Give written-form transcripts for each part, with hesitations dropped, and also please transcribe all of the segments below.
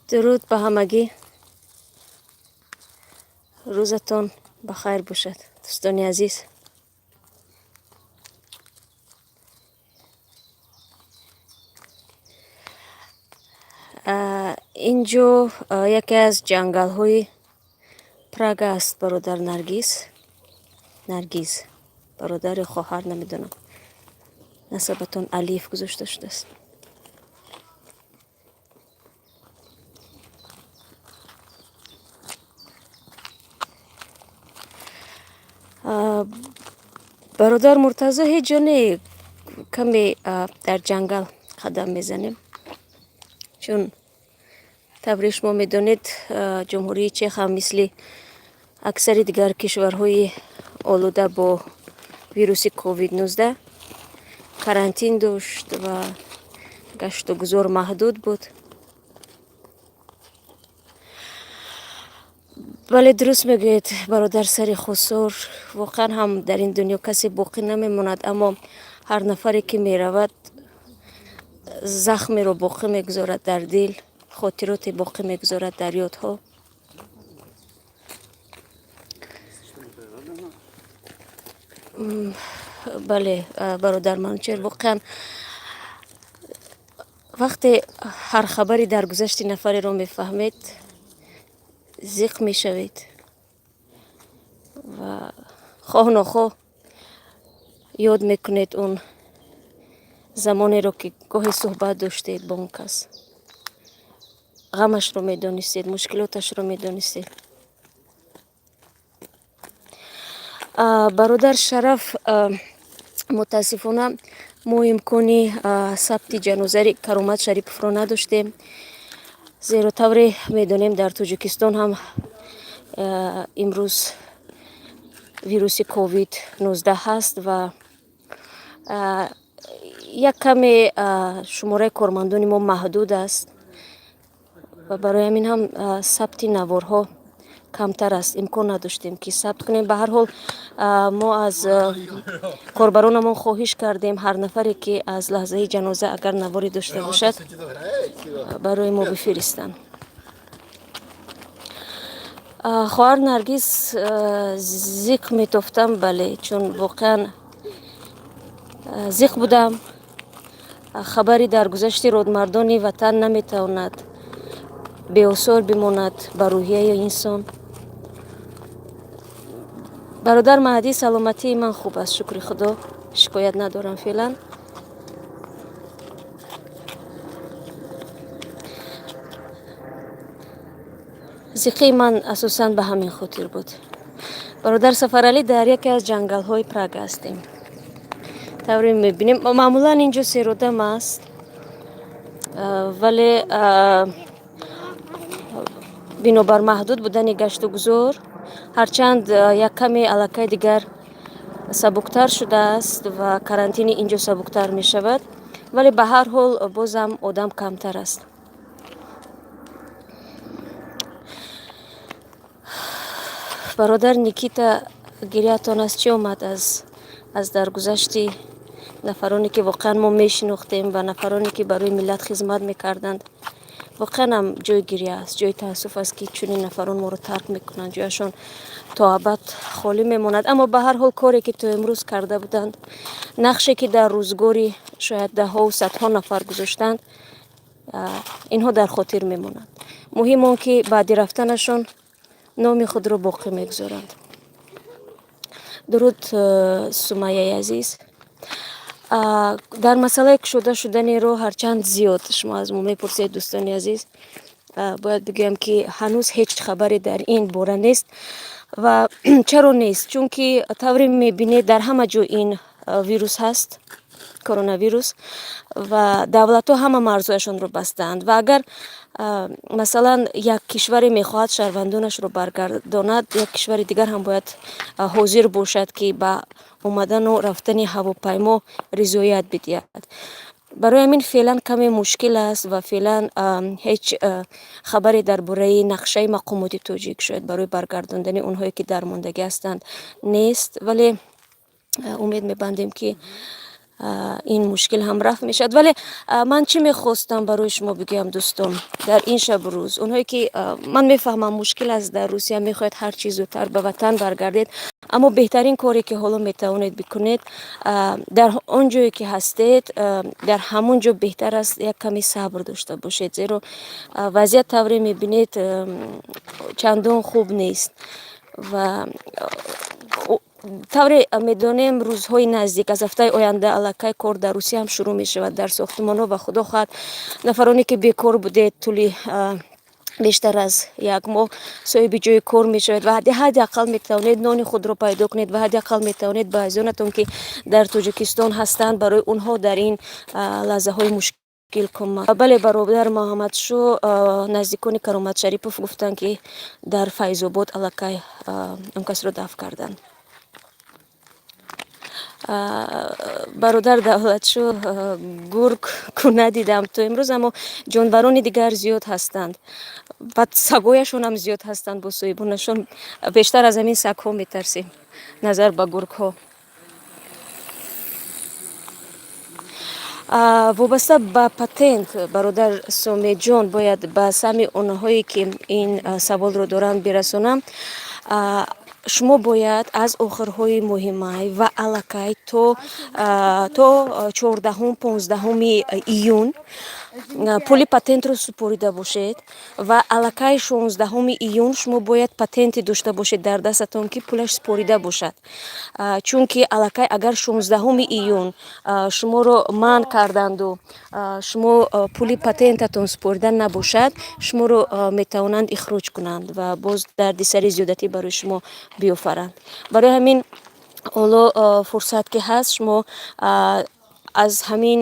Дуруд ба ҳамагӣ, рӯзатон ба хайр бошад, дӯстони азиз. Инҷо яке аз ҷангалҳои Прага аст, бародар Наргиз. Наргиз, бародари хоҳар, намедонам, насабатон Алиев гузошта шудааст. Бародар Муртазо, ҳеҷ ҷо не, каме дар ҷангал қадам мезанем, чун тавре шумо медонед, Ҷумҳурии Чех ҳам мисли аксари дигар кишварҳои олуда бо вируси ковид-19 карантин дошт ва гашту гузор маҳдуд буд. Бале, дуруст мегӯед, бародар Сари Хусур, воқеан ҳам дар ин дунё касе боқӣ намемонад, аммо ҳар нафаре ки меравад, захмеро боқӣ мегузорад дар дил, хотироте боқӣ мегузорад дар ёдҳо. Бале, бародар Манучер, воқеан вақте ҳар хабари даргузашти нафареро мефаҳмед, зиқ мешавед ва хоҳ нохоҳ ёд мекунед он замонеро, ки гоҳе суҳбат доштед бо он кас, ғамашро медонистед, мушкилоташро медонистед. Бародар Шараф, мутаассифона мо имкони сабти ҷанозари Каромат Шариповро надоштем, зеро тавре медонем, дар Тоҷикистон ҳам имрӯз вируси ковид-19 ҳаст ва як каме шумораи кормандони мо маҳдуд аст ва барои ҳамин ҳам сабти наворҳо камтар аст, имкон надоштем, ки сабт кунем. Ба ҳар ҳол, мо аз корбаронамон хоҳиш кардем, ҳар нафаре ки аз лаҳзаи ҷаноза агар наворе дошта бошад, барои мо бифиристанд. Хоҳар Наргиз, зиқ метофтам, бале, чун воқеан зиқ будам. Хабари даргузашти родмардони ватан наметавонад беосор бимонад ба рӯҳияи инсон. Бародар Маҳдӣ, саломатии ман хуб аст, шукри Худо, шикоят надорам феълан. Зиқии ман асосан ба ҳамин хотир буд. Бародар Сафаралӣ, дар яке аз ҷангалҳои Прага ҳастем. Тавре мебинем, маъмулан инҷо серодам аст, вале бинобар маҳдуд будани гашту гузор, ҳарчанд як каме аллакай дигар сабуктар шудааст ва карантини инҷо сабуктар мешавад, вале ба ҳар ҳол бозам одам камтар аст. Бародар Никита, гирьяатон аз чӣ омад? Аз даргузашти нафароне, ки воқеан мо мешинохтем, ва нафароне, ки барои миллат хизмат мекарданд. Воқеан ҳам ҷои гирья аст, ҷои таассуф аст, ки чунин нафарон моро тарк мекунанд, ҷояшон то абад холӣ мемонад. Аммо ба ҳар ҳол коре, ки то имрӯз карда буданд, нақше, ки дар рӯзгори шояд даҳҳову садҳо нафар гузоштанд, инҳо дар хотир мемонанд. Муҳим он, ки баъди рафтанашон номи худро боқӣ мегузоранд. Дуруд, Сумайяи азиз. Дар масъалаи кушода шудани роҳ, ҳарчанд зиёд шумо аз мо мепурсед, дӯстони азиз, бояд бигӯям, ки ҳанӯз ҳеҷ хабаре дар ин бора нест. Ва чаро нест? Чунки тавре мебинед, дар ҳама ҷо ин вирус ҳаст, коронавирус, ва давлатҳо ҳама марзҳояшонро бастаанд. Ва агар, масалан, як кишваре мехоҳад шаҳрвандонашро баргардонад, як кишвари дигар ҳам бояд ҳозир бошад, ки ба омадану рафтани ҳавопаймо ризоят бидиҳад. Барои ҳамин феълан каме мушкил аст ва феълан ҳеҷ хабаре дар бораи нақшаи мақомоти тоҷик шояд барои баргардондани онҳое, ки дармондагӣ ҳастанд, нест. Вале умед мебандем, ки Ин мушкил ҳам рафъ мешавад. Вале ман чӣ мехостам барои шумо бигӯям, дӯстон, дар ин шабу рӯз, онҳое ки, ман мефаҳмам, мушкил аст дар Русия, мехоҳед ҳар чиз зудтар ба ватан баргардед, аммо беҳтарин коре ки ҳоло метавонед бикунед, дар он ҷое ки ҳастед, дар ҳамон ҷо беҳтар аст як каме сабр дошта бошед, зеро вазъият, тавре мебинед, чандон хуб нест. Ва тавре медонем, рӯзҳои наздик, аз ҳафтаи оянда, аллакай кор дар Русия ҳам шурӯъ мешавад дар сохтмонҳо. Ва худо хоҳад, нафароне ки бекор будед тӯли бештар аз як моҳ, соҳиби ҷои кор мешавед ва ҳадди ақал метавонед нони худро пайдо кунед ва ҳадди ақал метавонед ба азизонатон, ки дар Тоҷикистон ҳастанд, барои онҳо дар ин лаҳзаҳои мушкил кӯмак. Бале, бародар Муҳаммадшо, наздикони Каромат Шарипов гуфтанд, ки дар Файзобод аллакай он касро дафн карданд. Бародар Давлатшо, гург ку надидам то имрӯз, аммо ҷонварони дигар зиёд ҳастанд ва сагояшон ҳам зиёд ҳастанд бо соҳибонашон. Бештар аз ҳамин сагҳо метарсем назар ба гургҳо. Вобаста ба патент, бародар Сомеҷон, бояд ба сами онҳое ки ин саволро доранд бирасонам. Шумо бояд аз охирҳои моҳи май ва аллакай то 14-ум, 15-уми июн пули патентро супорида бошед ва аллакай 16-уми июн шумо бояд патенте дошта бошед дар дастатон, ки пулаш супорида бошад. Чунки аллакай агар 16-уми июн шуморо манъ карданду шумо пули патентатон супорида набошад, шуморо метавонанд ихроҷ кунанд ва боз дардисари зиёдатӣ барои шумо биёфаранд. Барои ҳамин ҳоло фурсат ки ҳаст, шумо аз ҳамин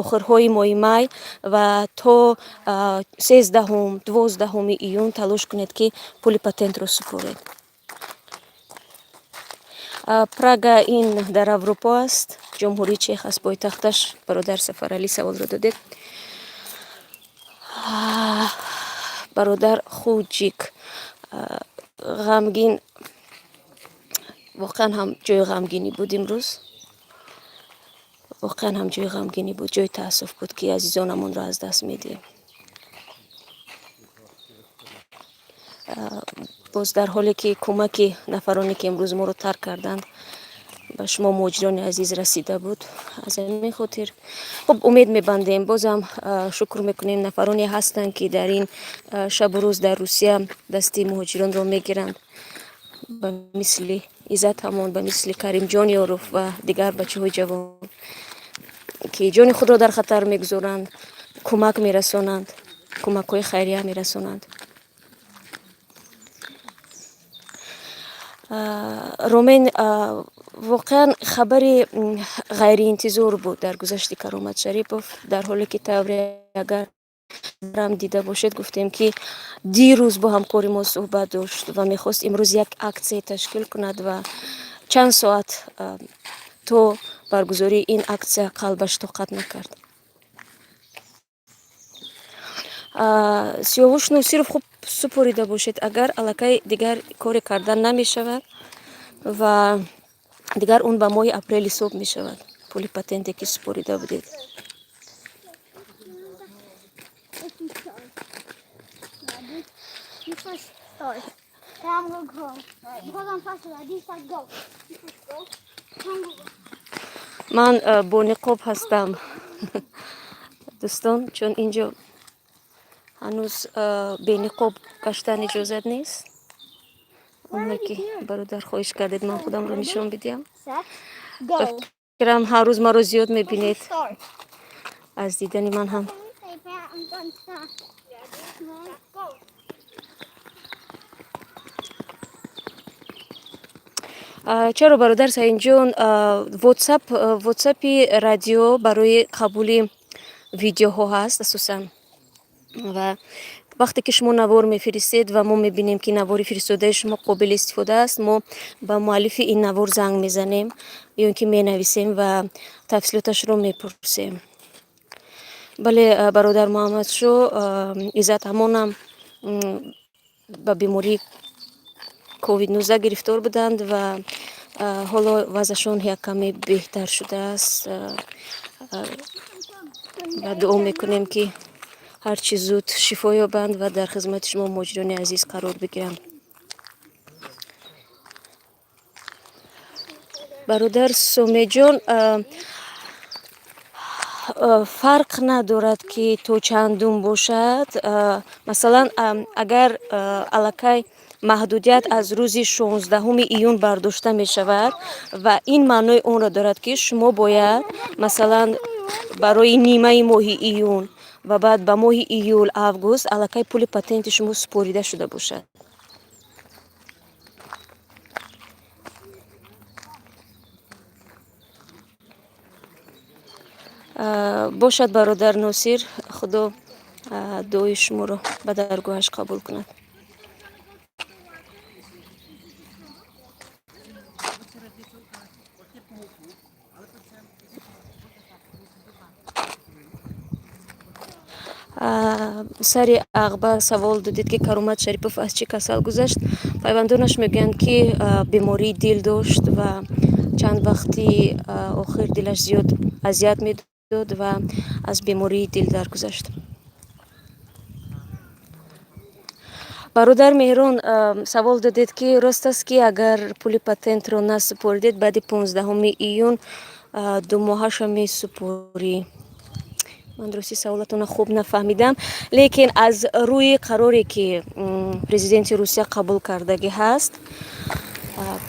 охирҳои моҳи май ва то 13-ум, 12-уми июн талош кунед, ки пули патентро супоред. Прага ин дар Аврупо аст, Ҷумҳурии Чех аст пойтахташ. Бародар Сафаралӣ, саволро додед. Бародар Хуҷик, ғамгин, воқеан ҳам ҷои ғамгинӣ буд имрӯз, воқеан ҳам ҷои ғамгинӣ буд, ҷои таассуф буд, ки азизонамонро аз даст медиҳем, боз дар ҳоле ки кӯмаки нафароне ки имрӯз моро тарк карданд, ба шумо, муҳоҷирони азиз, расида буд. Аз ҳамин хотир, хуб, умед мебандем, бозам шукр мекунем, нафароне ҳастанд, ки дар ин шабу рӯз дар Русия дасти муҳоҷиронро мегиранд, ба мисли Иззат ҳамон, ба мисли Каримҷон Ёров ва дигар бачаҳои ҷавон, ки ҷони худро дар хатар мегузоранд, кӯмак мерасонанд, кӯмакҳои хайрия мерасонанд. Ромен, воқеан хабари ғайриинтизор буд дар гузашти Каромат Шарипов, дар ҳоле ки тавре агар рам дида бошед, гуфтем, ки дирӯз бо ҳамкори мо суҳбат дошт ва мехост имрӯз як аксия ташкил кунад ва чанд соат то баргузории ин аксия қалбаш тоқат накард. Сиёвуш Носиров, хуб, супорида бошед агар, аллакай дигар коре кардан намешавад ва дигар он ба моҳи апрел ҳисоб мешавад, пули патенте ки супорида будед. You first start. Then I'm gonna go. Because I'm faster. I do start go. You first go. I'm gonna go. Ман бо ниқоб ҳастам, дӯстон, чун инҷо ҳанӯз бениқоб гаштан иҷозат нест. Онҳое ки, бародар, хоҳиш кардед ман худамро нишон бидиҳам. Set. Go. Фикрам, ҳар рӯз маро зиёд мебинед. Start. Аз дидани ман ҳам Say I'm done. Stop. Go. Чаро, бародар Саинҷон, ватсапи радио барои қабули видеоҳо ҳаст асосан ва вақте ки шумо навор мефиристед ва мо мебинем, ки навори фиристодаи шумо қобили истифода аст, мо ба муаллифи ин навор занг мезанем ё ин ки менависем ва тафсилоташро мепурсем. Бале, бародар Муҳаммадшо, Иззат ҳамонам ба бемории ковид-19 гирифтор буданд ва Ҳоло вазъашон як каме беҳтар шудааст ва дуо мекунем, ки ҳарчи зуд шифо ёбанд ва дар хизмати шумо, муҳоҷирони азиз, қарор бигиранд. Бародар Сомеҷон, фарқ надорад, ки то чандум бошад. Масалан, агар аллакай маҳдудият аз рӯзи 16 июн бардошта мешавад ва ин маънои онро дорад, ки шумо бояд, масалан, барои нимаи моҳи июн ва баъд ба моҳи июл, август аллакай пули патенти шумо супорида шуда бошад. Бошад, бародар Носир, Худо дуои шуморо ба даргоҳаш қабул кунад. Сари ағба савол додед, ки Каромат Шарипов аз чӣ касал гузашт. Пайвандонаш мегӯянд, ки бемории дил дошт ва чанд вақти охир дилаш зиёд азият медод ва аз бемории дил даргузашт. Бародар Меҳрон, савол додед, ки рост аст, ки агар пули патентро насупоридед, баъди 15 июн 2 моҳаша месупорӣ? Ман рости саволатонро хуб нафаҳмидам, лекин аз рӯи қароре, ки президенти Русия қабул кардагӣ ҳаст,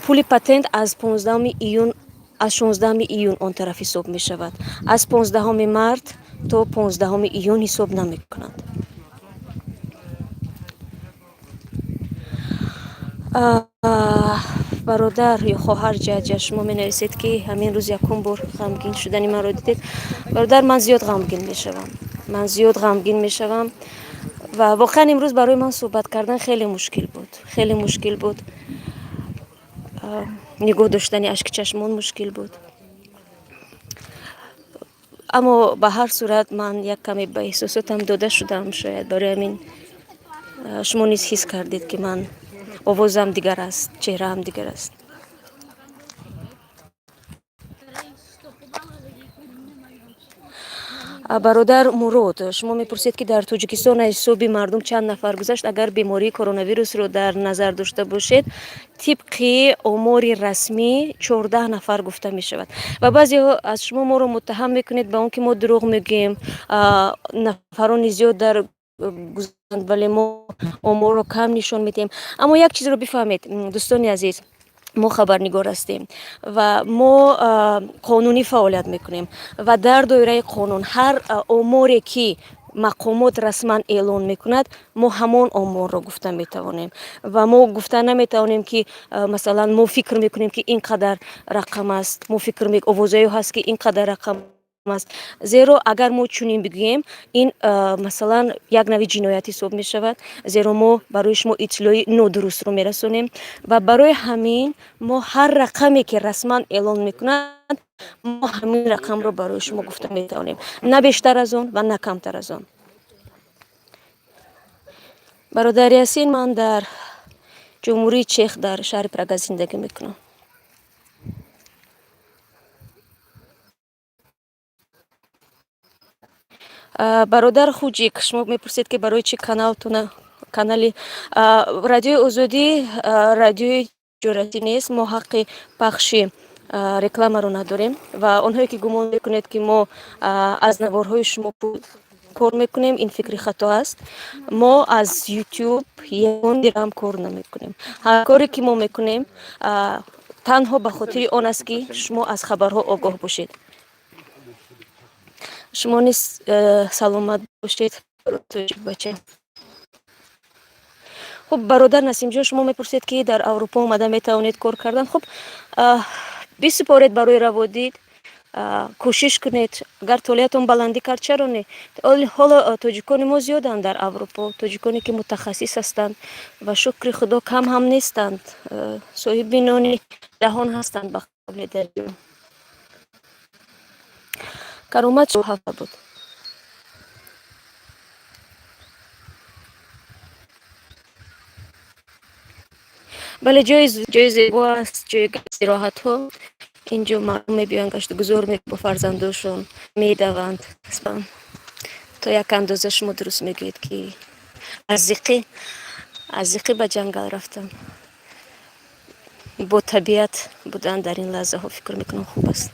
пули патент аз 15 июн, аз 16 июн он тараф ҳисоб мешавад. Аз 15 март то 15 июн ҳисоб намекунанд. Бародар ё хоҳар Ҷаҷа, шумо менависед, ки ҳамин рӯз якум бор ғамгин шудани маро дидед. Бародар, ман зиёд ғамгин мешавам, ман зиёд ғамгин мешавам ва воқеан имрӯз барои ман суҳбат кардан хеле мушкил буд, хеле мушкил буд. Нигоҳ доштани ашки чашмон мушкил буд, аммо ба ҳар сурат ман як каме ба эҳсосотам дода шудам. Шояд барои ҳамин шумо низ ҳис кардед, ки ман овозам дигар аст, чеҳраам дигар аст. Бародар Мурод, шумо мепурсед, ки дар Тоҷикистон аз ҳисоби мардум чанд нафар гузашт. Агар бемории коронавирусро дар назар дошта бошед, тибқи омори расмӣ 14 нафар гуфта мешавад. Ва баъзеҳо аз шумо моро муттаҳам мекунед ба он ки мо дурӯғ мегӯем, нафарони зиёд дар гузаранд, вале мо оморро кам нишон медиҳем. Аммо як чизро бифаҳмед, дӯстони азиз: мо хабарнигор ҳастем ва мо қонунӣ фаъолият мекунем ва дар доираи қонун ҳар оморе, ки мақомот расман эълон мекунад, мо ҳамон оморро гуфта метавонем ва мо гуфта наметавонем, ки, масалан, мо фикр мекунем, ки ин қадар рақам аст, мо фикр овозаё ҳаст, ки ин қадар рақам аст, зеро агар мо чунин бигӯем, ин, масалан, як нави ҷиноят ҳисоб мешавад, зеро мо барои шумо иттилои нодурустро мерасонем. Ва барои ҳамин мо ҳар рақаме, ки расман эълон мекунанд, мо ҳамин рақамро барои шумо гуфта метавонем, на бештар аз он ва на камтар аз он. Бародари Ясин, ман дар Ҷумҳурии Чех, дар шаҳри Прага зиндагӣ мекунам. Бародар Хуҷик, шумо мепурсед, ки барои чӣ каналтона, канали Радиои Озодӣ радиои тиҷоратӣ нест, мо ҳаққи пахши рекламаро надорем. Ва онҳое, ки гумон мекунед, ки мо аз наворҳои шумо пул кор мекунем, ин фикри хато аст. Мо аз Ютуб ягон дирам кор намекунем. Ҳар коре, ки мо мекунем, танҳо ба хотири он аст, ки шумо аз хабарҳо огоҳ бошед. Шумо низ саломат бошед, тоҷикбача. Хуб, бародар Насимҷон, шумо мепурсед, ки дар Аврупо омада метавонед кор кардан. Хуб, бисупоред барои раводид, кӯшиш кунед. Агар толеатон баландӣ кард, чаро не? Ҳоло тоҷикони мо зиёданд дар Аврупо, тоҷиконе, ки мутахассис ҳастанд ва, шукри Худо, кам ҳам нестанд, соҳиби нони даҳон ҳастанд. Ба қавли дарё, Каромат ҳафта буд. Бале, ҷои зебо аст, ҷои истироҳатҳо. Инҷо мардум мебиёянд, гаштугузор бо фарзандошон медаванд. То як андоза шумо дуруст мегӯед, ки аз зиқӣ ба ҷангал рафтам. Бо табиат будан дар ин лаҳзаҳо, фикр мекунам, хуб аст.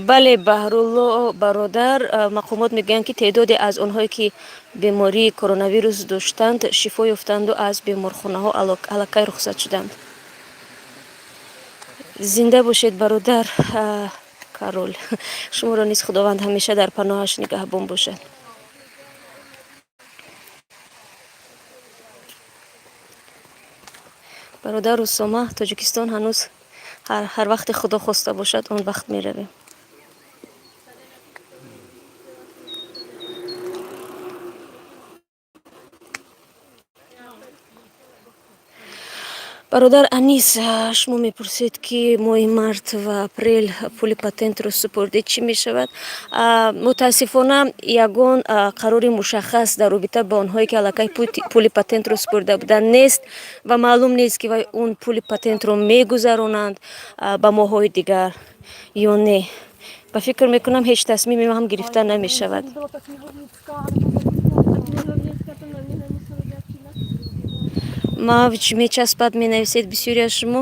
Бале, Баҳрулло бародар, мақомот мегӯянд, ки теъдоде аз онҳое, ки бемории коронавирус доштанд, шифо ёфтанду аз беморхонаҳо аллакай рухсат шуданд. Зинда бошед, бародар Карол. Шуморо низ Худованд ҳамеша дар паноҳаш нигаҳбон бошад. Бародар Усома, Тоҷикистон ҳанӯз ҳар вақте Худо хоста бошад, он вақт меравем. Бародар Анис, шумо мепурсед, ки моҳи март ва апрел пули патентро супурдед, чӣ мешавад? Мутаассифона, ягон қарори мушаххас дар робита ба онҳое, ки аллакай пули патентро супурда буданд, нест ва маълум нест, ки вай он пули патентро мегузаронанд ба моҳҳои дигар ё не. Ба фикр мекунам, ҳеҷ тасмиме ҳам гирифта намешавад. Byla ta knihovnická, knihovnická to na mě nemusela dělat jinak. Мавҷ мечаспад, менависед бисёри аз шумо.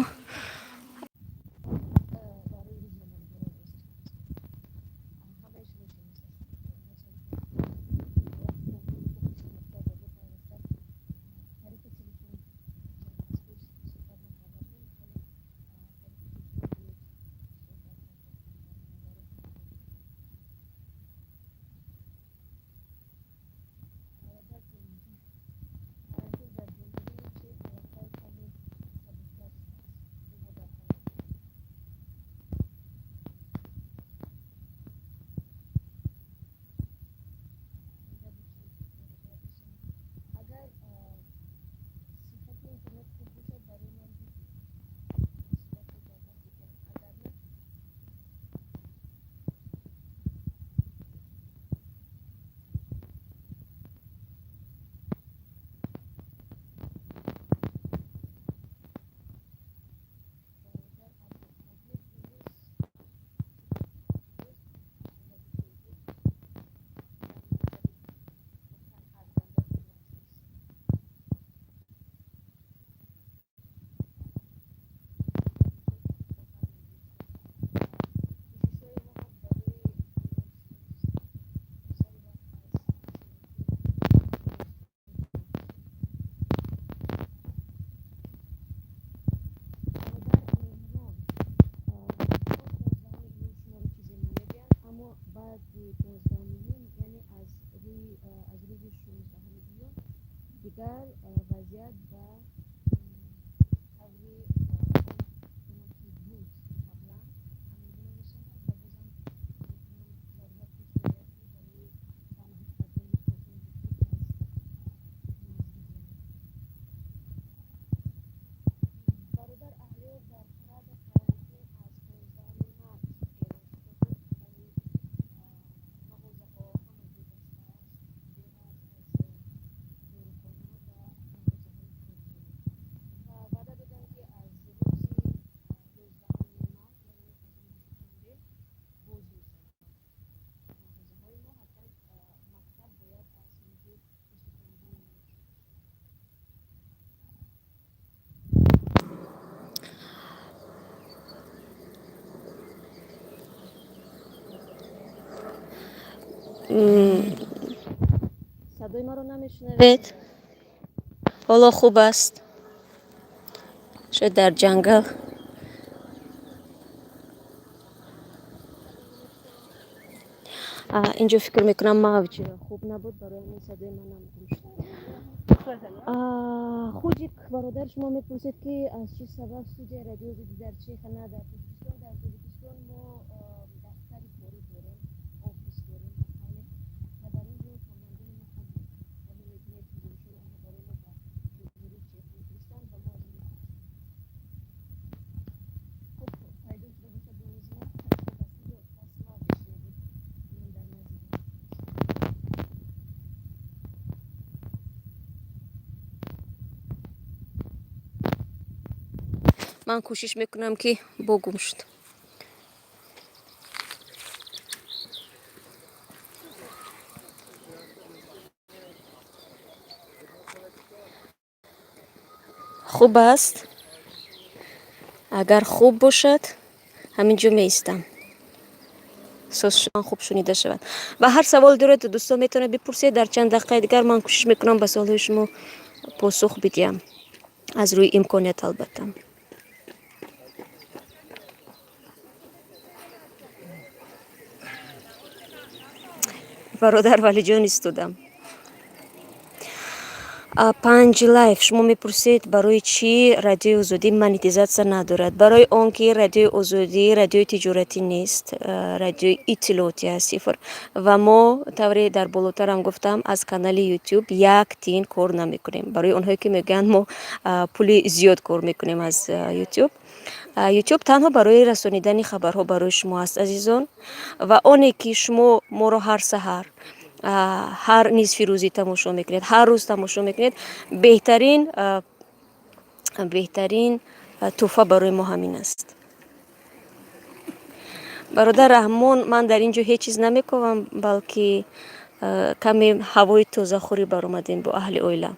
Дигар вазъият ба таври ки буд қаблан ҳамингуна мешавад ва бозам зарурат пеш меояд, ки барои тамдид кардани патенти худ аз наздик равед. Бародар Аҳлиёр, дар Прага карантин аз 15-уми март эълон шуда буд, вале мағозаҳо ҳама ҷо баста аст, беғарз аз дорухона ва мағозаҳои хӯрокхӯрӣ, ва ваъда доданд, ки аз рӯзи 11-уми март, яъне аз рӯзи душанбе, боз мешаванд мағозаҳои мо. Ҳарчанд мактаб бояд аз рӯзи 25-уми март шурӯъ шавад. Садои маро намешунавед? Ҳоло хуб аст? Шояд дар ҷангал. Инҷо, фикр мекунам, мавҷ хуб набуд, барои ҳамин садои манам гум шуд. Хуҷик бародар, шумо мепурсед, ки аз чӣ сабаб студияи Радиои Озодӣ дар Чеха, на дар Тоҷикистон. Дар Тоҷикистон мо дафтари корӣ дорем, офис дорем ба қавле, ва дар он ҷо кормандони мо кор мекунанд. Вале мебинед, гузоришҳоро онҳо барои мо ба Ҷумҳурии Чех мефиристанд ва мо аз он ҷо. Хуб, пайдо шуда бошад овози ман. Ман кӯшиш мекунам, ки бо гум шуд. Хуб аст? Агар хуб бошад, ҳамин ҷо меистам. Соз шудан, хуб шунида шавад. Ва ҳар савол доред, дӯстон, метавонед бипурсед. Дар чанд дақиқаи дигар ман кӯшиш мекунам, ба саволҳои шумо посух бидиҳам, аз рӯи имконият, албатта. Бародар Валиҷон, истодам. Панҷ лайф, шумо мепурсед, барои чӣ Радиои Озодӣ монетизатсия надорад? Барои он ки Радиои Озодӣ радиои тиҷоратӣ нест, радиои иттилоотӣ аст сифр. Ва мо, тавре дар болотарам гуфтам, аз канали Ютуб як тиин кор намекунем. Барои онҳое ки мегӯянд, мо пули зиёд кор мекунем аз Ютуб, Ютуб танҳо барои расонидани хабарҳо барои шумо аст, азизон. Ва оне ки шумо моро ҳар саҳар, ҳар нисфи рӯзӣ тамошо мекунед, ҳар рӯз тамошо мекунед, беҳтарин тӯҳфа барои мо ҳамин аст. Бародар Раҳмон, ман дар ин ҷо ҳеҷ чиз намекунам, балки каме ҳавои тозахӯрӣ баромадем бо аҳли оила.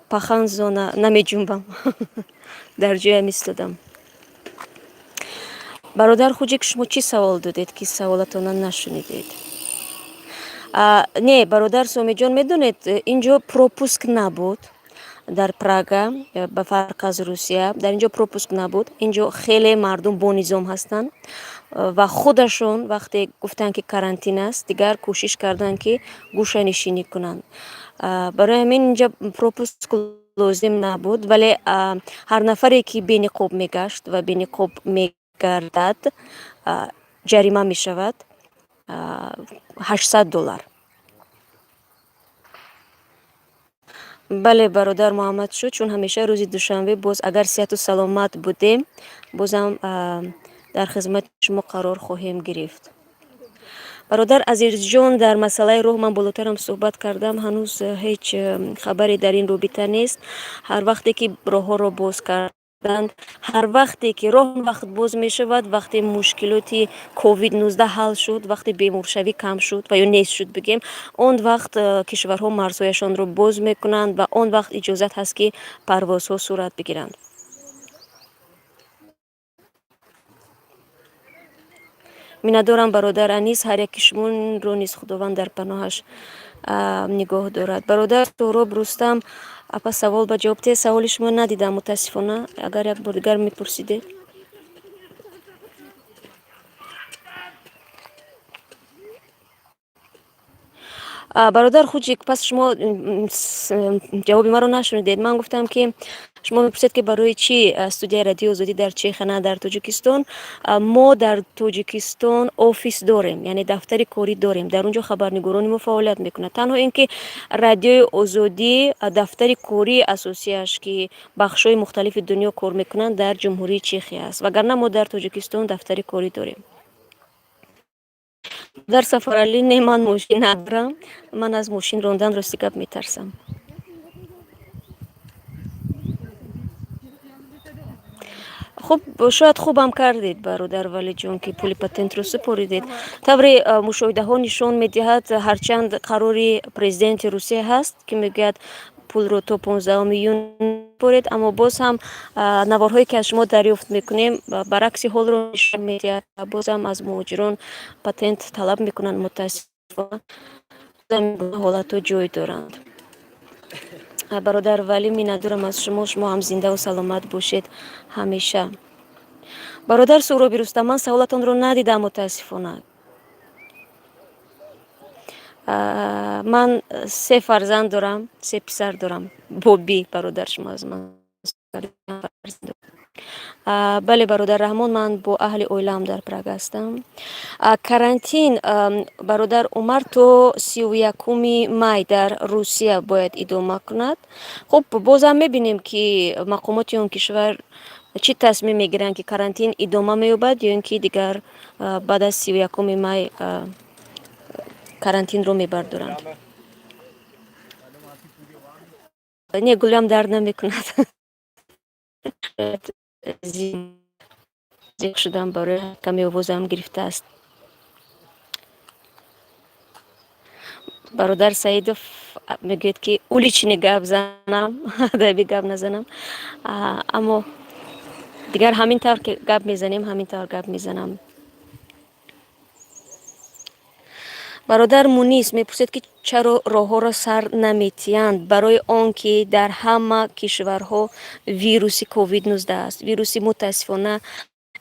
Паханзона намеҷунбам, дар ҷоям истодам. Бародар Хуҷик, шумо чӣ савол додед, ки саволатона нашунидед? Не, бародар Сомиҷон, медонед, ин ҷо пропуск набуд дар Прага, ба фарқ аз Русия. Дар ин ҷо пропуск набуд. Ин ҷо хеле мардум бонизом ҳастанд ва худашон вақте гуфтанд, ки карантин аст, дигар кӯшиш карданд, ки гӯшанишинӣ кунанд. Барои ҳамин инҷа пропуск лозим набуд, вале ҳар нафаре ки бениқоб мегашт ва бениқоб мегардад, ҷарима мешавад 800 доллар. Бале, бародар Муҳаммад, шуд, чун ҳамеша рӯзи душанбе боз, агар сиҳату саломат будем, бозам дар хизмати шумо қарор хоҳем гирифт. Бародар Азизҷон, дар масъалаи роҳ ман болотарам суҳбат кардам. Ҳанӯз ҳеҷ хабаре дар ин робита нест. Ҳар вақте ки роҳҳоро боз карданд, ҳар вақте ки роҳ вақт боз мешавад, вақте мушкилоти ковид-19 ҳал шуд, вақте беморшавӣ кам шуд ва ё нест шуд, бигем, он вақт кишварҳо марзҳояшонро боз мекунанд ва он вақт иҷозат ҳаст, ки парвозҳо сурат бигиранд. Миннатдорам, бародар Анис. Ҳар яки шуморо низ Худованд дар паноҳаш нигоҳ дорад. Бародар Суҳроб Рустам, апа, савол ба ҷавоб те. Саволи шумо надидам, мутаассифона. Агар як бор дигар мепурсидед. Бародар Хуҷик, пас шумо ҷавоби маро нашунидед. Ман гуфтам, ки шумо мепурсед, ки барои чӣ студияи Радиои Озодӣ дар Чехия, на дар Тоҷикистон. Мо дар Тоҷикистон офис дорем, яъне дафтари корӣ дорем. Дар он ҷо хабарнигорони мо фаъолият мекунад. Танҳо ин ки Радиои Озодӣ дафтари кории асосиаш, ки бахшҳои мухталифи дунё кор мекунанд, дар Ҷумҳурии Чехия аст, вагарна мо дар Тоҷикистон дафтари корӣ дорем. Дар Сафаралӣ, не, ман мошин надорам. Ман аз мошин рондан, рости гап, метарсам. Хуб, шояд хубам кардед, бародар Валиҷон, ки пули патентро супоридед. Тавре мушоҳидаҳо нишон медиҳад, ҳарчанд қарори президенти Русия ҳаст, ки мегӯяд, пулро то 15 июн супоред, аммо боз ҳам наворҳое ки аз шумо дарёфт мекунем, баръакси ҳолро нишон медиҳад. Бозам аз муҳоҷирон патент талаб мекунанд. Мутаассифона, ҳолатҳо ҷой доранд. Бародар Валӣ, миннатдорам аз шумо. Шумо ҳам зиндаву саломат бошед ҳамеша. Бародар Суҳроби Рустам, ман саволатонро надидам, мутаассифона. Ман се фарзанд дорам, се писар дорам. Боби, бародар, шумо аз ман. Бале, бародар Раҳмон, ман бо аҳли оилаам дар Прага ҳастам. Карантин, бародар Умар, то 31-уми май дар Русия бояд идома кунад. Хуб, бозам мебинем, ки мақомоти он кишвар чӣ тасмим мегиранд, ки карантин идома меёбад ё ин ки дигар баъд аз 31-уми май карантинро мебардоранд. Не, гулям дард намекунад. Зиқ шудам, барои каме овозам гирифтааст. Бародар Саидов мегӯяд, ки уличный гап занам, адаби гап назанам, аммо дигар ҳамин тавр ки гап мезанем, ҳамин тавр гап мезанам. Бародар Мунис мепурсед, ки чаро роҳҳоро сар наметиҳанд? Барои он ки дар ҳама кишварҳо вируси ковид-19 аст. Вируси мутаассифона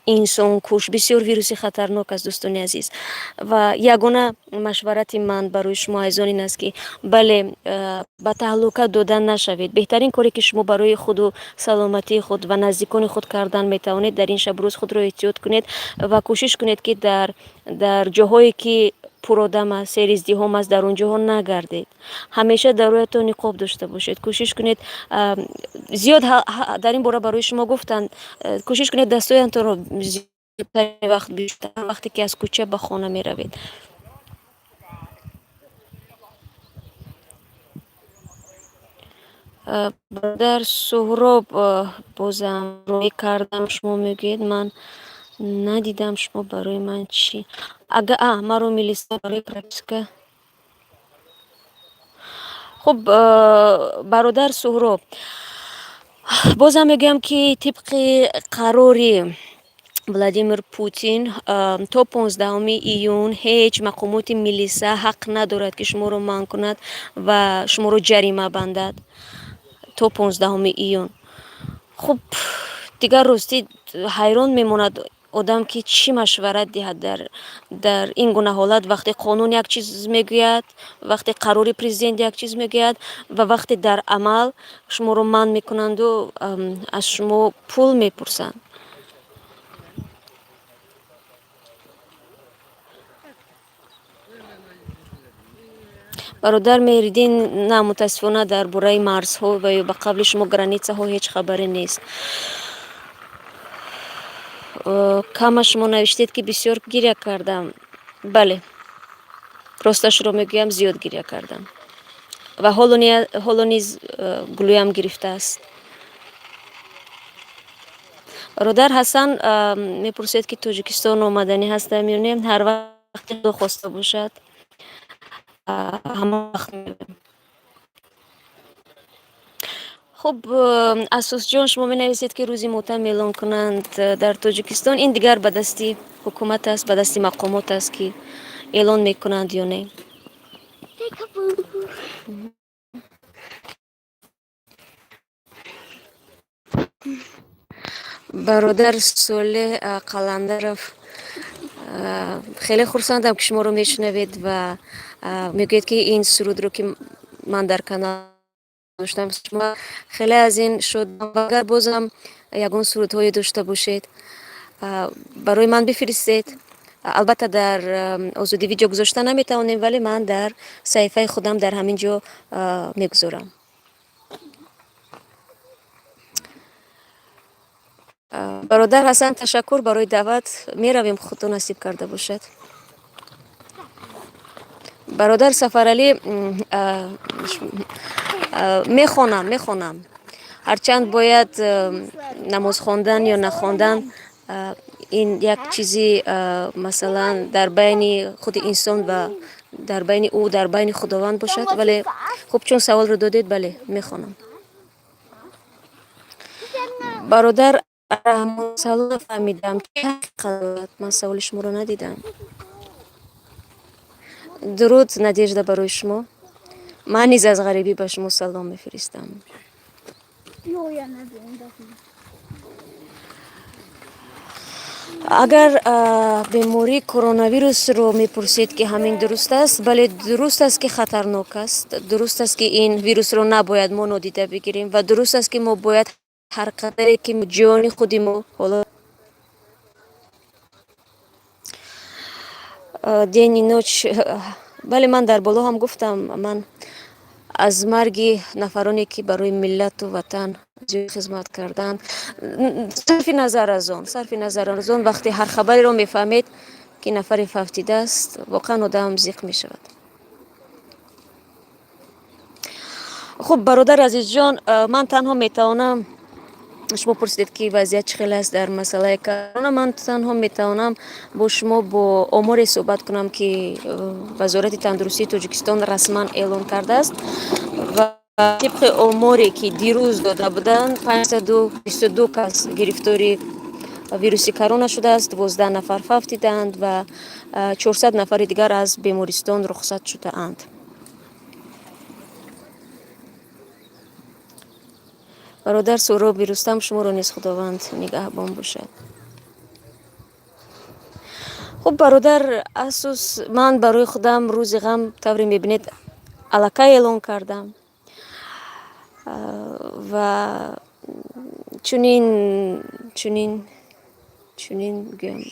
инсонкуш, бисёр вируси хатарнок аст, дӯстони азиз. Ва ягона машварати ман барои шумо азизон ин аст, ки бале, ба таҳлука дода нашавед. Беҳтарин коре ки шумо барои худу саломатии худ ва наздикони худ кардан метавонед, дар ин шабрӯз худро эҳтиёт кунед ва кӯшиш кунед, ки дар ҷоҳое ки пуродам аст, сериздиҳом аст, дар он ҷоҳо нагардед. Ҳамеша дар рӯятон ниқоб дошта бошед. Кӯшиш кунед, зиёд дар ин бора барои шумо гуфтанд, кӯшиш кунед дастҳоятонро зиёдтари вақт бештар, вақте ки аз кӯча ба хона меравед. Бародар Суҳроб, бозам рӯй кардам, шумо мегӯед, ман надидам, шумо барои ман чӣ? Ага, маро милиса барои прописка. Хуб, бародар Суҳроб, бозам мегӯям, ки тибқи қарори Владимир Путин то 15 июн ҳеҷ мақомоти милиса ҳақ надорад, ки шуморо манъ кунад ва шуморо ҷарима бандад то 15 июн. Хуб, дигар ростӣ ҳайрон мемонад одам, ки чӣ машварат диҳад дар ин гуна ҳолат, вақте қонун як чиз мегӯяд, вақте қарори президент як чиз мегӯяд ва вақте дар амал шуморо манъ мекунанду аз шумо пул мепурсанд. Бародар Меҳриддин, на, мутаассифона дар бораи марзҳо ва ё ба қавли шумо границаҳо ҳеҷ хабаре нест. Кама шумо навиштед, ки бисёр гиря кардам. Бале, росташро мегӯям, зиёд гиря кардам ва ҳоло низ гулӯям гирифтааст. Бародар Ҳасан мепурсед, ки Тоҷикистон омаданӣ ҳастам ё не. Ҳар вақте Худо хоста бошад, ҳамон вақт меоем. Хуб, Асосҷон, шумо менависед, ки рӯзи мотам эълон кунанд дар Тоҷикистон. Ин дигар ба дасти ҳукумат аст, ба дасти мақомот аст, ки эълон мекунанд ё не. Бародар Солеҳ Қаландаров, хеле хурсандам, ки шуморо мешунавед ва мегӯед, ки ин сурудро, ки ман дар канал доштам, шумо хеле аз ин шодам. Ва агар бозам ягон сурудҳое дошта бошед, барои ман бифиристед. Албатта, дар Озодӣ видео гузошта наметавонем, вале ман дар саҳифаи худам дар ҳамин ҷо мегузорам. Бародар Ҳасан, ташаккур барои даъват. Меравем, Худо насиб карда бошад. Бародар Сафаралӣ, мехонам, мехонам. Ҳарчанд бояд намоз хондан ё нахондан ин як чизи, масалан, дар байни худи инсон ва дар байни ӯ, дар байни Худованд бошад, вале хуб, чун саволро додед, бале, мехонам. Бародар Раҳмон, нафаҳмидам, чӣ ҳақиқат дорад? Ман саволи шуморо надидам. Дуруд, Надежда, барои шумо. Ман низ аз ғарибӣ ба шумо салом мефиристам. Jo, ja, ne, Агар бемории коронавирусро мепурсед, ки ҳамин дуруст аст, бале, дуруст аст, ки хатарнок аст, дуруст аст, ки ин вирусро набояд мо нодида бигирем ва дуруст аст, ки мо бояд ҳар қадаре ки ҷони худи мо ҳоло день и ночь. Бале, ман дар боло ҳам гуфтам, ман аз марги нафароне, ки барои миллату ватан зиёд хизмат карданд, сарфи назар аз он, вақте ҳар хабареро мефаҳмед, ки нафаре фавтидааст, воқеан одам зиқ мешавад. Хуб, бародар Азизҷон, ман танҳо метавонам Шумо пурсидед, ки вазъият чӣ хел аст дар масъалаи корона. Ман танҳо метавонам бо шумо бо оморе суҳбат кунам, ки Вазорати тандурустии Тоҷикистон расман эълон кардааст, ва тибқи оморе, ки дирӯз дода буданд, 522 кас гирифтори вируси корона шудааст, 12 нафар фавтидаанд ва 400 нафари дигар аз бемористон рухсат шудаанд. Бародар Суҳроби Рустам, шуморо низ Худованд нигаҳбон бошад. Хуб, бародар Асус, ман барои худам рӯзи ғам, тавре мебинед, аллакай эълон кардам ва чунин гӯям,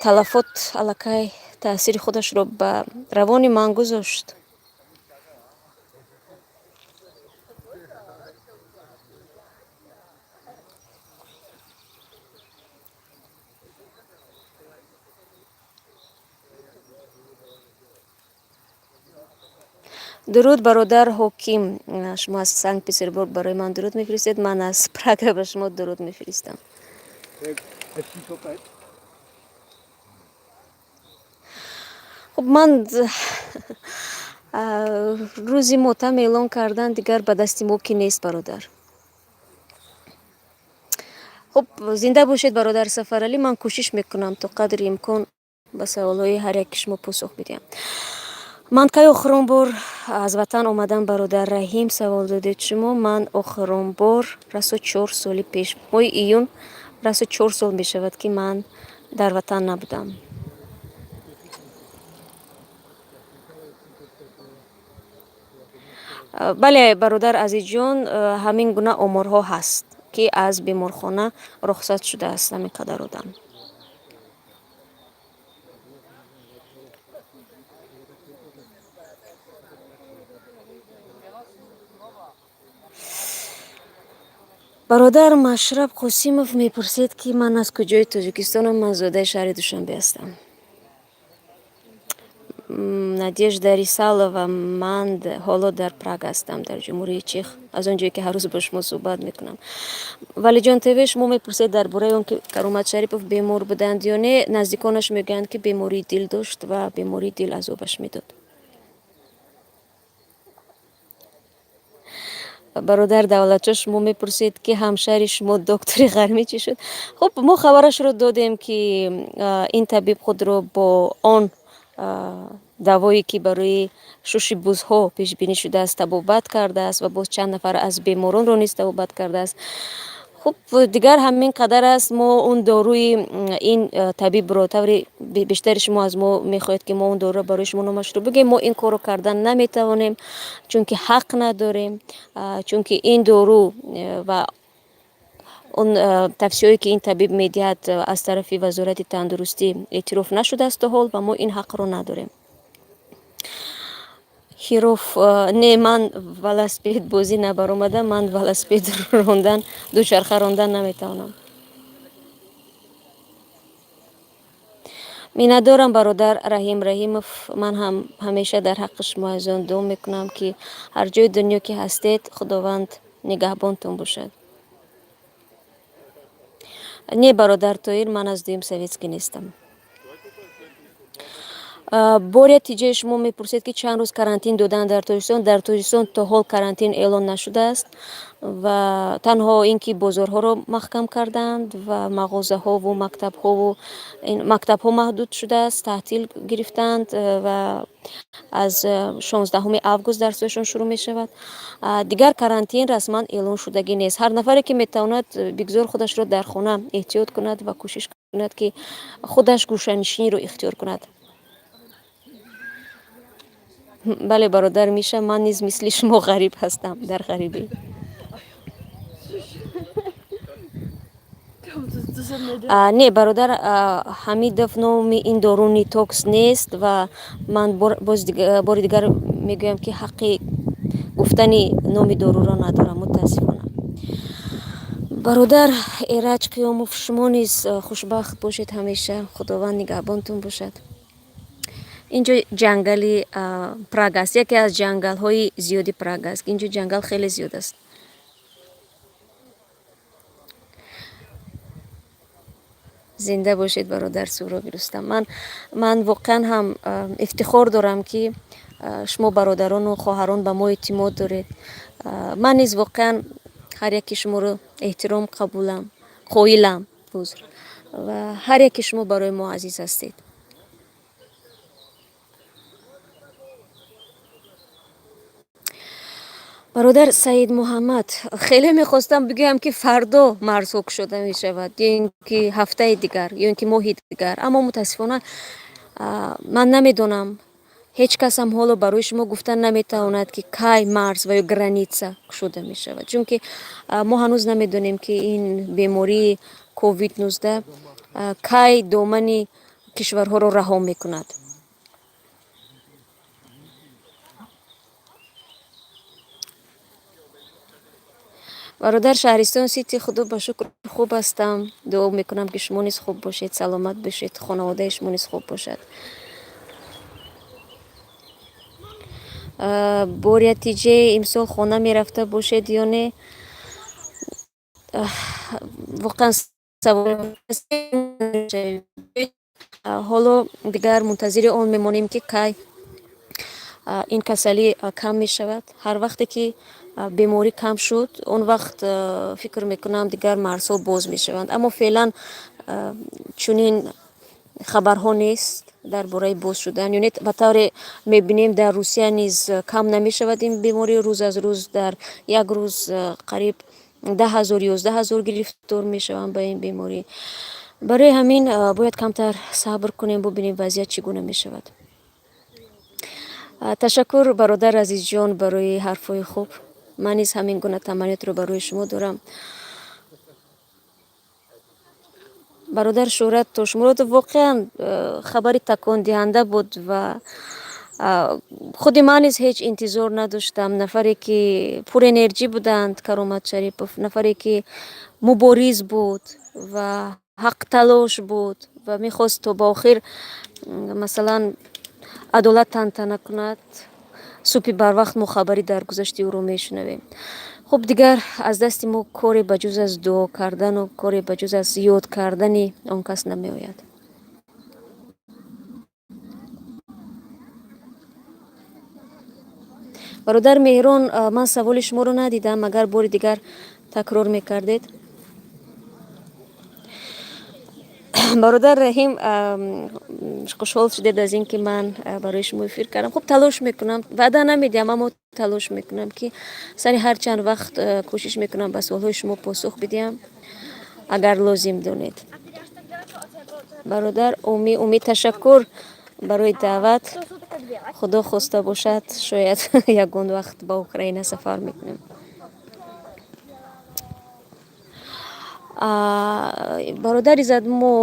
талафот аллакай таъсири худашро ба равони ман гузошт. Дуруд, бародар Ҳоким. Шумо аз Санкт Петербург барои ман дуруд мефиристед, ман аз Прага ба шумо дуруд мефиристам. Хуб, ман рӯзи мотам эълон кардан дигар ба дасти мо ки нест, бародар. Хуб, зинда бошед, бародар Сафаралӣ. Ман кӯшиш мекунам то қадри имкон ба саволҳои ҳар яки шумо посух бидиҳам. Ман кай охирон бор аз ватан омадам, бародар Раҳим, савол додед шумо. Ман охирон бор расо 4 соли пеш, моҳи июн расо 4 сол мешавад, ки ман дар ватан набудам. Бале, бародар Азизҷон, ҳамин гуна оморҳо ҳаст, ки аз беморхона рухсат шудааст ҳамин қадар одам. Бародар Машраб Қосимов мепурсед, ки ман аз куҷои Тоҷикистонам. Ман зодаи шаҳри Душанбе ҳастам. Надежда Рисалова, ман ҳоло дар Прага ҳастам, дар Ҷумҳурии Чех, аз он ҷое ки ҳар рӯз бо шумо суҳбат мекунам. Валиҷон ТВ, шумо мепурсед дар бораи он ки Каромат Шарипов бемор буданд ё не. Наздиконаш мегӯянд, ки бемории дил дошт ва бемории дил азобаш медод. Бародар Давлатшо, шумо мепурсед, ки ҳамшаҳри шумо доктори Ғармӣ чӣ шуд. Хуб, мо хабарашро додем, ки ин табиб худро бо он давое, ки барои шуши бузҳо пешбинӣ шудааст, табобат кардааст ва боз чанд нафар аз беморонро низ табобат кардааст. Хуб, дигар ҳамин қадар аст. Мо он доруи ин табибро, таври бештари шумо аз мо мехоҳед, ки мо он доруро барои шумо номашро бигӯем, мо ин корро кардан наметавонем, чунки ҳақ надорем, чунки ин дору ва он тавсияое, ки ин табиб медиҳад, аз тарафи Вазорати тандурустӣ эътироф нашудааст то ҳол ва мо ин ҳақро надорем. Хироф, не, ман велосипедбозӣ набаромадам, ман велосипед рондан, дучарха рондан наметавонам. Миннатдорам, бародар Раҳим Раҳимов. Ман ҳам ҳамеша дар ҳаққи шумо азизон дуо мекунам, ки ҳар ҷои дунё ки ҳастед, Худованд нигаҳбонтон бошад. Не, бародар Тоир, ман аз дуюм советский нестам. Боря Тиҷаи, шумо мепурсед, ки чанд рӯз карантин доданд дар Тоҷикистон. Дар Тоҷикистон то ҳол карантин эълон нашудааст ва танҳо ин ки бозорҳоро маҳкам карданд ва мағозаҳову мактабҳову мактабҳо маҳдуд шудааст, таътил гирифтанд ва аз 16 август дарсҳояшон шурӯъ мешавад. Дигар карантин расман эълон шудагӣ нест. Ҳар нафаре ки метавонад, бигзор худашро дар хона эҳтиёт кунад ва кӯшиш кунад, ки худаш гӯшанишиниро ихтиёр кунад. Бале, бародар Миша, ман низ мисли шумо ғариб ҳастам, дар ғарибӣ. Не, бародар Ҳамидов, номи ин дору Нитокс нест ва ман боз бори дигар мегӯям, ки ҳаққи гуфтани номи доруро надорам, мутаассифона. Бародар Эраҷ Қиёмов, шумо низ хушбахт бошед ҳамеша, Худованд нигаҳбонтон бошад. Инҷо ҷангали Прага аст, яке аз ҷангалҳои зиёди Прага аст. Инҷо ҷангал хеле зиёд аст. Зинда бошед, бародар Суҳроби Рустам. Ман воқеан ҳам ифтихор дорам, ки шумо бародарону хоҳарон ба мо эътимод доред. Ман низ воқеан ҳар яки шуморо эҳтиром қабулам, қоилам, узр, ва ҳар яки шумо барои мо азиз ҳастед. Бародар Саид Муҳаммад, хеле мехостам бигӯям, ки фардо марзҳо кушода мешавад ё ин ки ҳафтаи дигар, ё ин ки моҳи дигар, аммо мутаассифона ман намедонам, ҳеҷ касам ҳоло барои шумо гуфта наметавонад, ки кай марз ва ё граница кушода мешавад, чунки мо ҳанӯз намедонем, ки ин бемории ковид-19 кай домани кишварҳоро раҳо мекунад. Бародар Шаҳристон Сити, худо ба шукр, хуб ҳастам. Дуо мекунам, ки шумо низ хуб бошед, саломат бошед, хонаводаи шумо низ хуб бошад. Боря Тиҷе, имсол хона мерафта бошед ё не? Воқеан савол. Ҳоло дигар мунтазири он мемонем, ки кай ин касалӣ кам мешавад. Ҳар вақте ки беморӣ кам шуд, он вақт, фикр мекунам, дигар марзҳо боз мешаванд, аммо феълан чунин хабарҳо нест дар бораи боз шудан ё не. Ба тавре мебинем, дар Русия низ кам намешавад ин беморӣ. Рӯз аз рӯз дар як рӯз қариб 10 000, 11 000 гирифтор мешаванд ба ин беморӣ. Барои ҳамин бояд камтар сабр кунем, бубинем, вазъият чӣ гуна мешавад. Ташаккур, бародар Азизҷон, барои ҳарфҳои хуб. Ман низ ҳамин гуна таманниётро барои шумо дорам. Бародар Шӯҳрат Тошмуродов, воқеан хабари такондиҳанда буд ва худи ман низ ҳеҷ интизор надоштам. Нафаре ки пурэнерҷӣ буданд, Каромат Шарипов, нафаре ки мубориз буд ва ҳақталош буд ва мехост то ба охир, масалан, адолат тантана кунад, субҳи барвақт мо хабари даргузашти ӯро мешунавем. Хуб, дигар аз дасти мо коре ба ҷуз аз дуо кардану коре ба ҷуз аз ёд кардани он кас намеояд. Бародар Меҳрон, ман саволи шуморо надидам, агар бори дигар такрор мекардед. Бародар Раҳим, хушҳол шудед аз ин ки ман барои шумо эфир кардам. Хуб, талош мекунам, ваъда намедиҳам, аммо талош мекунам, ки сари ҳар чанд вақт кӯшиш мекунам ба суолҳои шумо посух бидиҳам, агар лозим донед. Бародар Уми, Уми, ташаккур барои даъват. Худо хоста бошад, шояд ягон вақт ба Украина сафар мекунем. Бародари Задмо,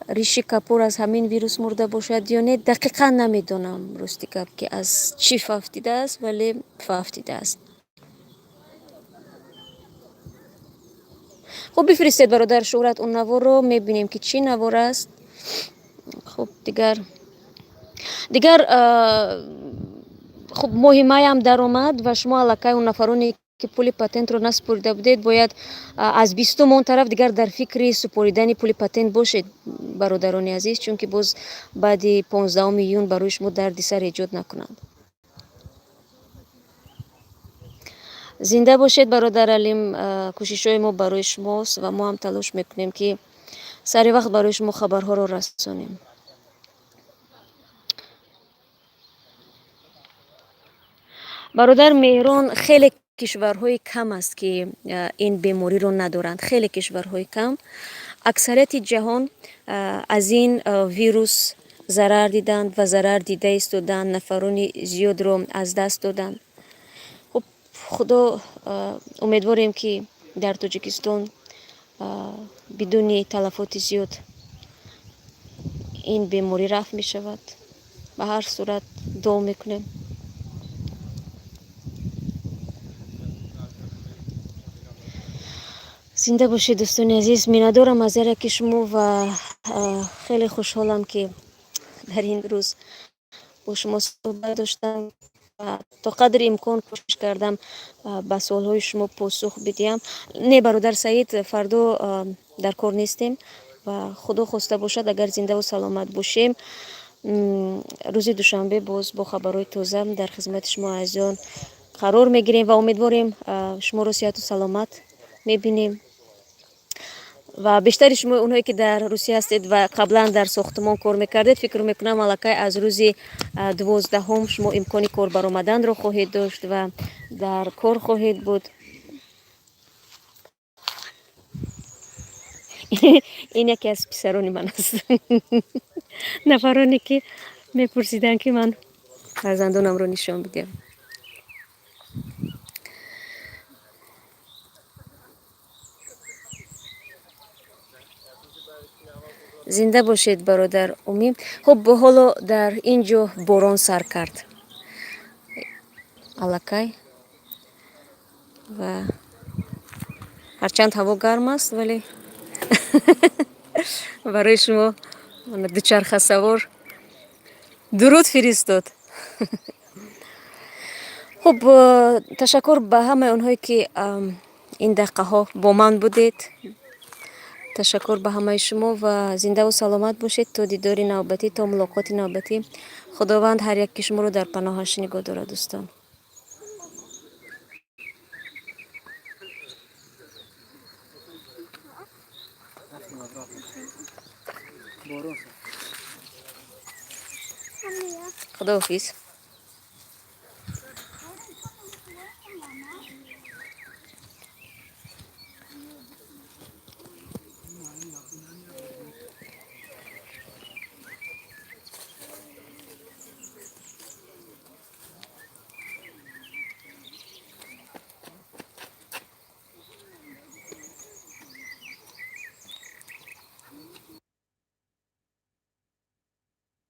Риши Капур аз ҳамин вирус мурда бошад ё не, дақиқан намедонам, рости гап, ки аз чӣ фавтидааст, вале фавтидааст. Хуб, бифиристед, бародар Шӯҳрат, он наворро, мебинем, ки чӣ навор аст. Хуб, дигар хуб, моҳи майам даромад ва шумо аллакай, он нафароне ки пули патентро насупорида будед, бояд аз 20-ум он тараф дигар дар фикри супоридани пули патент бошед, бародарони азиз, чунки боз баъди 15 июн барои шумо дарди сар эҷод накунанд. Зинда бошед, бародар Алим. Кӯшишҳои мо барои шумост ва мо ҳам талош мекунем, ки сари вақт барои шумо хабарҳоро расонем. Бародар Меҳрон, хеле кишварҳои кам аст, ки ин бемориро надоранд, хеле кишварҳои кам. Аксарияти ҷаҳон аз ин вирус зарар диданд ва зарар дида истоданд, нафарони зиёдро аз даст доданд. Хуб, худо, умедворем, ки дар Тоҷикистон бидуни талафоти зиёд ин беморӣ рафъ мешавад. Ба ҳар сурат дуо мекунем. Зинда бошед, дӯстони азиз. Миннатдорам аз ҳар яки шумо ва хеле хушҳолам, ки дар ин рӯз бо шумо суҳбат доштам. То қадри имкон кӯшиш кардам ба суолҳои шумо посух бидиҳам. Не, бародар Саид, фардо дар кор нестем ва худо хоста бошад, агар зиндаву саломат бошем, рӯзи душанбе боз бо хабарҳои тоза дар хизмати шумо азизон қарор мегирем ва умедворем, шуморо сиҳату саломат мебинем. Ва бештари шумо, онҳое ки дар Русия ҳастед ва қаблан дар сохтмон кор мекардед, фикр мекунам, аллакай аз рӯзи 12-ҳум шумо имкони кор баромаданро хоҳед дошт ва дар кор хоҳед буд. Ин яке аз писарони ман аст. Нафароне ки мепурсиданд, ки ман фарзандонамро нишон бидиҳам. Зинда бошед, бародар Умид. Хуб, ҳоло дар ин ҷо борон сар кард аллакай ва ҳарчанд ҳаво гарм аст, вале барои шумо дучархасавор дуруд фиристод. Хуб, ташаккур ба ҳамаи онҳое ки ин дақиқаҳо бо ман будед. Ташаккур ба ҳамаи шумо ва зиндаву саломат бошед то дидори навбатӣ, то мулоқоти навбатӣ. Худованд ҳар яки шуморо дар паноҳаш нигоҳ дорад, дӯстон. Худоҳофиз.